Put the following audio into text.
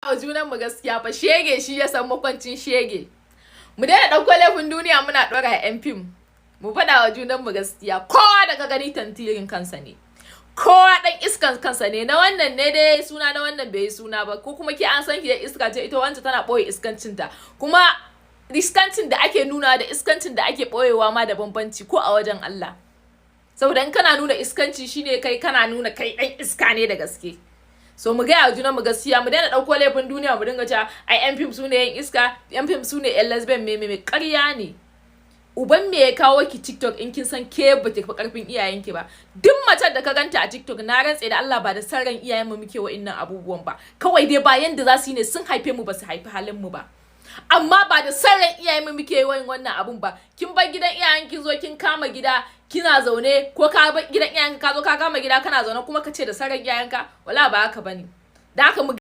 Wa junan mu gaskiya fa, shege shi ya san makwancin shege. Mu daina ɗauko laifin duniya muna ɗora 'yan fim. Mu faɗa wa junan mu gaskiya, kowa daga gani tantirin kansa ne, kowa ɗan iskan kansa ne. Na wannan ne dai suna, na wannan bai yi suna ba, ko kuma ke an san ki da iska ce, ita wancan tana ɓoye iskancinta. Kuma iskancin da ake nuna da iskancin da ake ɓoyewa ma da bambanci, ko a wajen Allah. Saboda in kana nuna iskanci, shine kai kana nuna kai ɗan iska ne da gaske. So mu gaya wa junan mu gaskiya, mu daina ɗauko laifin duniya mu dinga cewa ai yan fim su ne yan iska, yan fim su ne yan lesbian, me me. Ƙarya ne. Uban me ya kawo ki TikTok in kin san ke ba ki fi karfin iyayenki ba? Duk macen da ka ganta a TikTok, na rantse da Allah, ba da san ran iyayen mu muke wa'innan abubuwan ba. Kawai dai ba yanda za su yi ne, sun haife mu, ba su haifi halin mu ba, amma ba da san ran iyayen mu muke yin wannan abun ba. Kin bar gidan iyayen, kin zo kin kama gida kina zaune, ko ka bar gidan iyayen, ka zo ka kama gida kana zaune, kuma ka ce da san ran iyayenka? Wala ba haka bane. Da haka mu